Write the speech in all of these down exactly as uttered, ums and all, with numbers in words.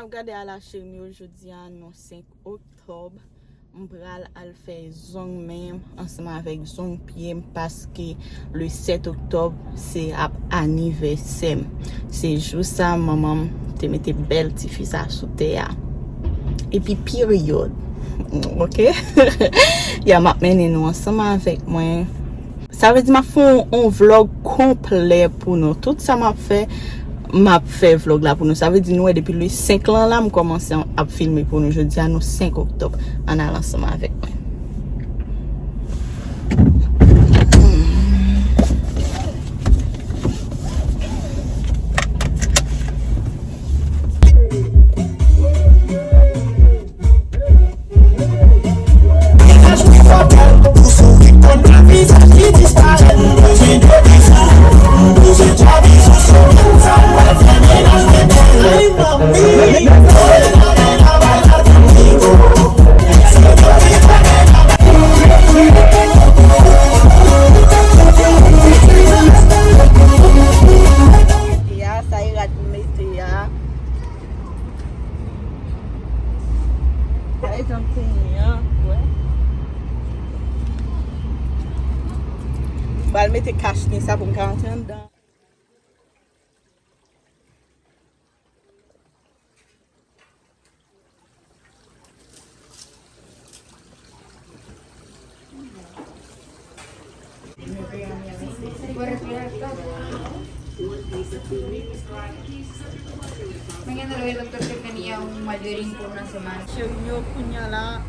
Gade a la cheri m yo, jodi a nou senk oktòb. M pral al fè zong men m ansanm avèk zong pye m paske le sèt oktòb se ap anivèsè m. Se jou sa manman m te mete bèl tifi sa sou tè a. Epi peryòd. Oke? Ya m ap mennen nou ansanm avèk mwen. Sa vle di m ap fè yon, yon vlòg konplè pou nou. Tout sa m ap fè, m ap fè vlòg la pou nou. Sa vle di nou wè depi le senk lan la, m kòmanse ap filme pou nou. Jodi a nou senk oktòb. Ann al ansanm avèk mwen. Mete a, sa e rad m mete a. Gade jan m tenyen an, wè. M pral mete kachnen sa pou m ka rantre anndan. Mañana lo ve el doctor que tenía un mayorín por una semana. Cheri m yo, kounye a la,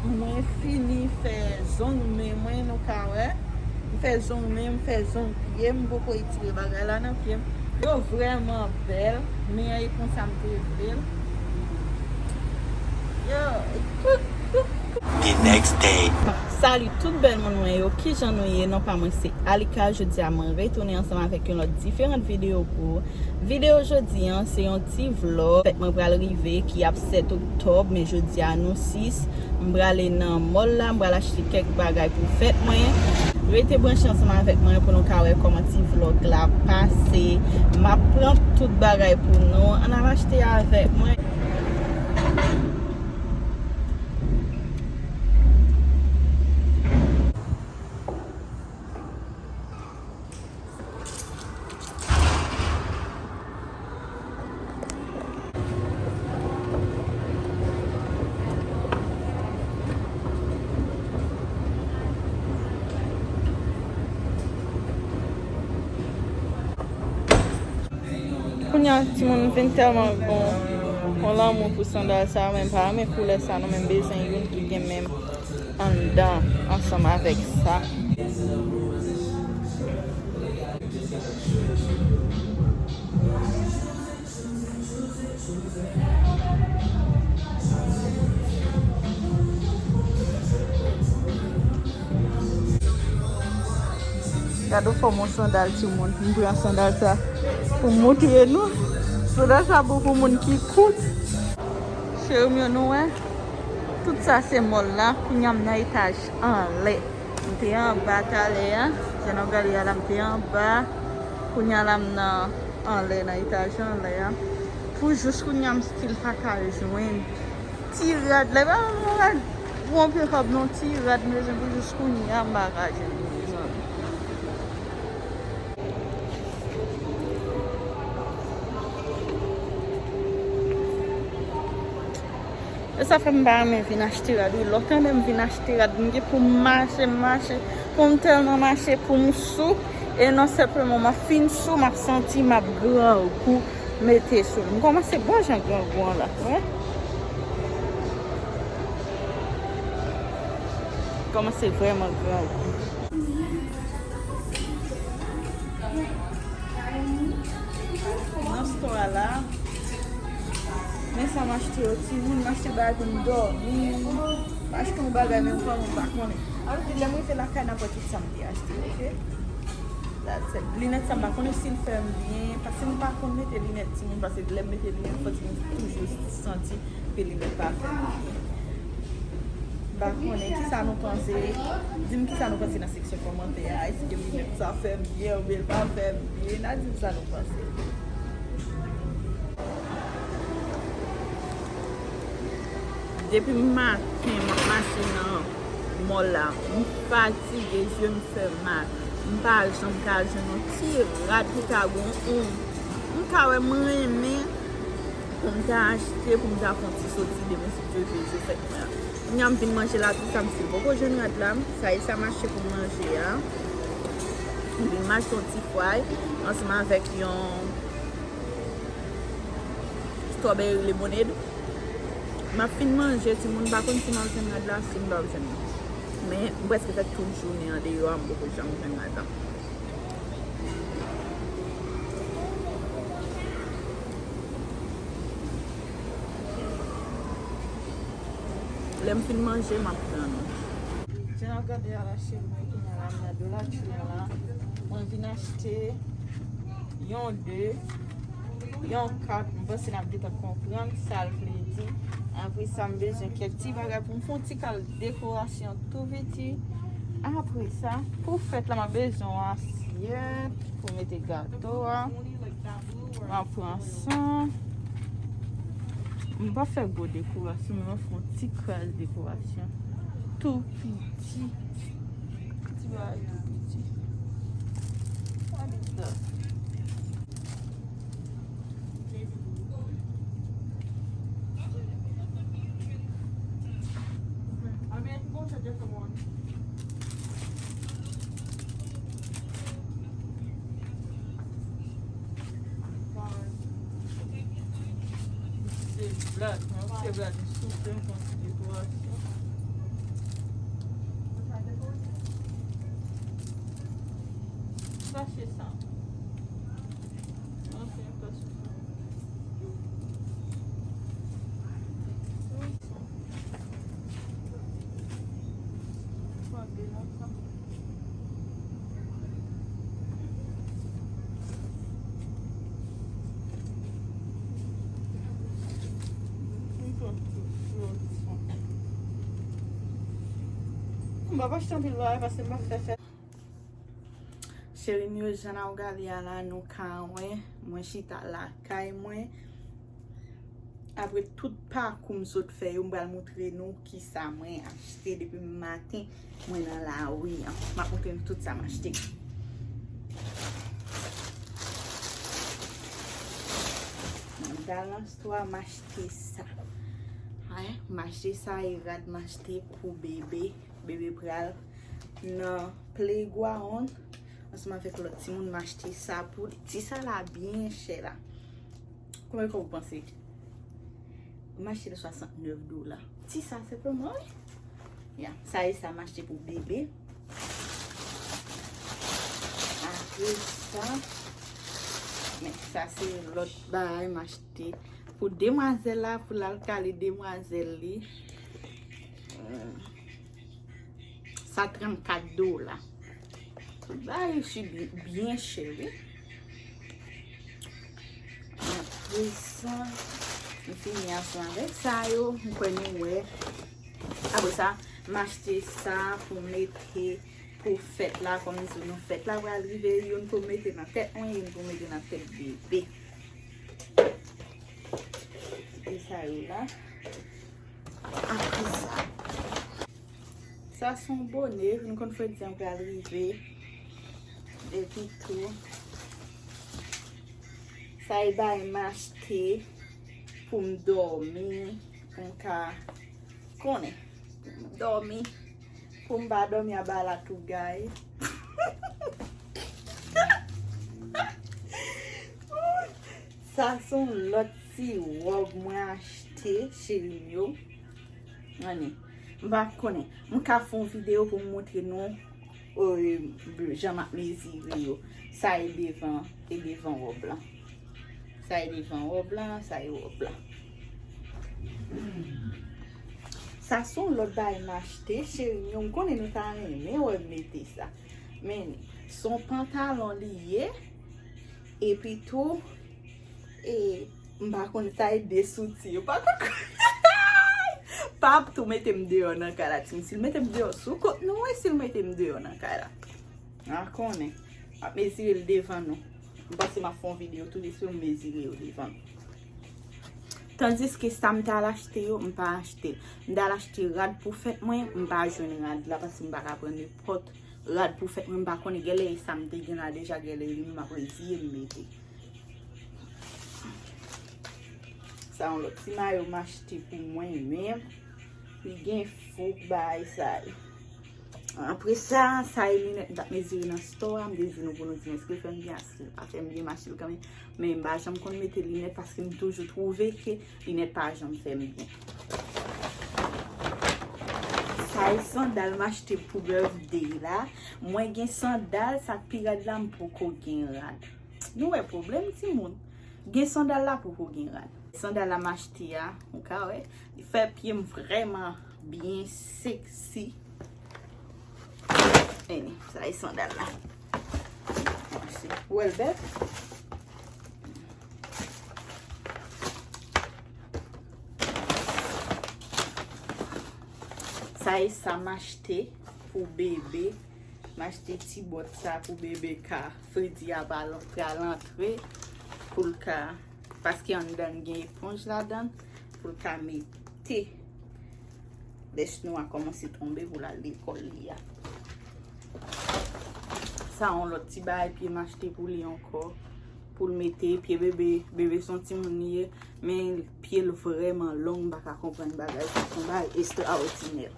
mwen fini fè zong men mwen, nou ka wè. M fè zong men m, m fè zong pye m, m poko etire bagay la nan pye m. Yo vrèman bèl, men e konsa m te vle l. Yo. The next day. Salut tout bèl moun mwen yo, kijan nou ye? Non pa mwen se Alika, jodi a mwen retounen ansanm avèk yon lòt diferant videyo pou ou. Videyo jodi an se yon ti vlòg. Fèt mwen pral rive ki ap sèt oktòb, men jodi a nou sis. M prale nan mòl la, m pral achte kèk bagay pou fèt mwen. Rete branche ansanm avèk mwen pou nou ka wè kòman ti vlòg la pase. M ap pran tout bagay pou nou. Ann al achte avèk mwen. Kounye a, timoun, m vin tèlman gon, gon lanmou pou sandal sa, men m pa renmen koulè sa non, men m bezwen youn ki gen menm anndan ansanm avèk sa. Gade yon fòm yon sandal timoun. M pran sandal sa pou m montre nou. Sandal sa bon pou moun ki kout. Cheri m yo, nou wè? Tout sa se mòl la. Kounye a m nan etaj anlè. M te anba talè a. Jan n ap gade a la, m te anba. Kounye a la, m nan anlè, nan etaj anlè a. Pou jis kounye a, m still pa ka jwenn ti rad la. E pa yon rad, yon anpil kòb non, ti rad m bezwen pou jis kounye a, m pa ka jwenn, mezanmi. E sa fè m pa renmen vin achte rad, wi. Lè w tande m vin achte rad, m gen pou m mache, m mache, pou m tèlman mache, pou m sou. E non sèlman m ap fin sou, m ap santi m ap grangou mete sou li. M kòmanse bon jan grangou an la, wi. M kòmanse vrèman grangou. Nan store a la, men sa m achte yo, timoun, m achte bagay pou m dòmi. M achte yon bagay, men m pa, m pa konnen. Ann di, lè m rive lakay, n ap wè tout sa m te achte, oke? That's it. Linèt sa, m pa konnen si l fè m byen, paske m pa konn mete linèt, timoun, paske lè m mete linèt, fò timoun toujou santi ke linèt pa fè m byen. M pa konnen kisa nou panse. Di m kisa nou panse nan seksyon kòmantè a. Èske linèt sa fè m byen oubyen l pa fè m byen? N a di m sa nou panse. Depi maten, m ap mache nan mòl la. M fatige, zye m fè mal. M pa janm ka jwenn yon ti rad ki ka gon yon, m ka wè m renmen pou m ta achte, pou m ta fè yon ti soti demen si Dye vle, je fèt mwen an. Kounye a m vin manje la, tou sa m si poko jwenn rad la. Sa e sa m achte pou m manje a. M vin m achte yon ti fway ansanm avèk yon strawberry lemonade. M ap fin manje, timoun pa konn si m ap jwenn rad la, si m p ap jwenn li. Men m prèske fè tout jounen an deyò a, m poko janm jwenn rad la. Lè m fin manje, m ap pran nou. Jan n ap gade a la, cheri mwen, kounye a la, m nan Dollar Tree an la. Mwen vin achte yon de, yon kat. M panse n ap gentan konprann sa l vle di. Apre sa, m bezwen kèk ti bagay pou m fè yon ti kal dekorasyon tou piti. Apre sa, pou fèt la, m ap bezwen yon asyèt pou mete gato a. M ap pran sa. M pa fè gwo dekorasyon, men m ap fè yon ti kras dekorasyon. Tou piti. Ti bagay tou piti. What is that? I mean, I can go to a different one. Se blag, mwen se blag, m soufle, m konn dekorasyon. Sa se sa. Ok, pa soufle. M pa achte anpil bagay paske m pa fè fèt. Cheri m yo, jan n ap gade a la, nou ka wè mwen chita lakay mwen. Apre tout pakou m sot fè yo, m pral montre nou kisa mwen achte depi maten mwen nan lari an. M ap montre nou tout sa m achte. Nan Dallas twa, m achte sa. Ay, m achte sa e rad m achte pou bebe. Bebe pral nan playground ansanm avèk lòt timoun. M achte sa pou li. Ti sa la byen chè la. Konbyen kòb ou panse? M achte l swasantnèf dola. Ti sa senpleman, wi. Ya, sa e sa m achte pou bebe. Apre sa, men sa se lòt bagay m achte pou demwazèl la, pou l al kale demwazèl li. Hmm. Sa trannkat dola. Tout bagay isi byen, byen chè, wi. Apre sa, m fini ansanm avèk sa yo. M kwè nou wè. Apre sa, m achte sa pou mete pou fèt la. Kòm m di nou, fèt la pral rive. Youn pou mete nan tèt mwen, youn pou mete nan tèt bebe. E sa yo la. Apre sa, sa se yon bone, nou konn fredi an pral rive. Epi tou, sa e bagay m achte pou m dòmi, pou m ka konnen. Pou m dòmi, pou m pa dòmi anba latougay. Sa se yon lòt ti wòb mwen achte, cheri m yo. Ann, m pa konnen. M ka fè yon videyo pou m montre nou, euh, jan m ap mezire yo. Sa e devan, e devan wòb lan. Sa e devan wòb lan, sa e wòb lan. Sa se yon lòt bagay m achte, cheri m yo. M konnen nou ta renmen wè m mete sa. Men, se yon pantalon li ye. Epi tou, e, m pa konn sa e de soutyen. Ou pa konn. Pap tou mete m deyò nan kay la, timoun. Si l mete m deyò sou kont nou, wi, si l mete m deyò nan kay la. A konnen. M ap mezire l devan nou. M panse m ap fè yon videyo tou de sou m mezire yo devan nou. Tandiske sa m t al achte yo, m pa achte l. M t al achte rad pou fèt mwen, m pa jwenn rad la paske m pa ka pran nenpòt rad pou fèt mwen, m pa konnen, genlè e sa m te gen la deja, genlè e li menm m ap reziye m mete. Sa yon lòt ti mayo m achte pou mwen menm. Li gen fouk bagay sa yo. Apre sa, sa e linèt m t ap mezire nan store a, m te di nou pou nou di m èske l fè m byen, èske l pa fè m byen, m achte l kanmenm. Men m pa janm konn mete linèt paske m toujou twouve ke linèt pa janm fè m byen. Sa e sandal m achte pou birthday la. Mwen gen sandal, sa k pi rad la m poko gen rad. Nou wè pwoblèm timoun. Gen sandal la poko gen rad. Sandal la m achte a, ou ka wè, li fè pye m vrèman byen seksi. Eni, sa e sandal la. M achte. Ou wè l bèl? Sa e sa m achte pou bebe. M achte ti bòt sa pou bebe ka fredi a pa pral antre, pou l ka, paske anndan l gen eponj ladan l, pou l ka mete lè sno a kòmanse tonbe pou l al lekòl li a. Sa yon lòt ti bagay pye m achte pou li ankò, pou l mete pye bebe. Bebe se yon timoun li ye, men pye l vrèman long, m pa ka konprann bagay sa, se yon bagay estraòdinè.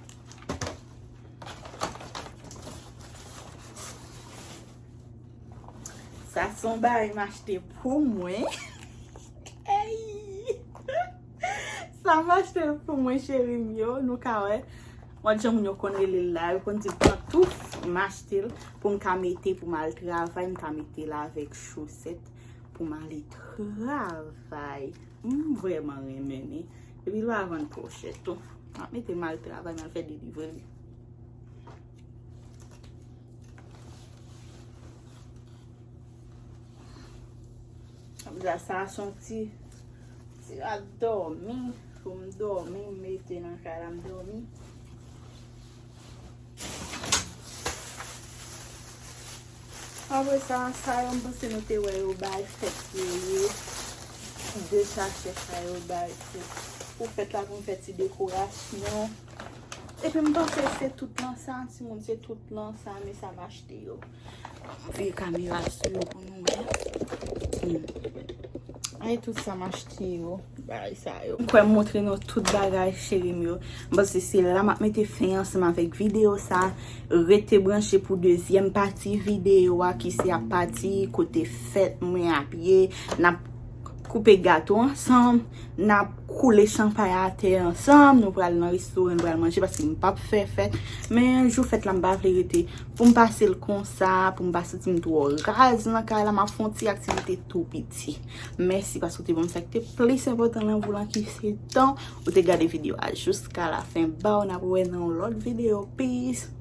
Sa se yon bagay m achte pou mwen. Ey! Sa m achte l pou mwen, cheri m yo, nou ka wè. Mwen, jan moun yo konn rele l la, yo konn di pantouf, m achte l pou m ka mete, pou m al travay, m ka mete l avèk chosèt pou m ale travay. M vrèman renmen li. Epi l pa vann twò chè tou. M ap mete m al travay, m al fè delivery. Apre sa, sa se yon ti, ti rad dòmi. Pou m dòmi, m mete nan kay la, m dòmi. Apre sa, sa yo, m panse nou te wè yo bay fèt yo ye. De sachè sa yo bay pou, pou fèt la, pou m fè ti dekorasyon. Epi m panse se tout nan sa, timoun, se tout nan sa, men sa m achte yo. Veye kamera sou yo pou nou wè. Hmm. Ay, tout sa m achte yo, bagay sa yo. M kwè m montre nou tout bagay, cheri m yo. M panse se la m ap mete fen ansanm avèk videyo sa. Rete branche pou dezyèm pati videyo a, ki se ap pati kote fèt mwen ap ye. N ap koupe gato ansanm, n ap koule chanpay atè ansanm, nou pral nan restoran, n pral manje paske m p ap fè fèt. Men jou fèt la, m pa vle rete pou m pase l konsa, pou m pa santi m twò raz nan kay la, m ap fè yon ti aktivite tou piti. Mèsi paske w te ban m sa ki te plis enpòtan nan vi w lan, ki se tan ou te gade videyo a jiska lafen. Baww, n ap wè nan yon lòt videyo. Peace!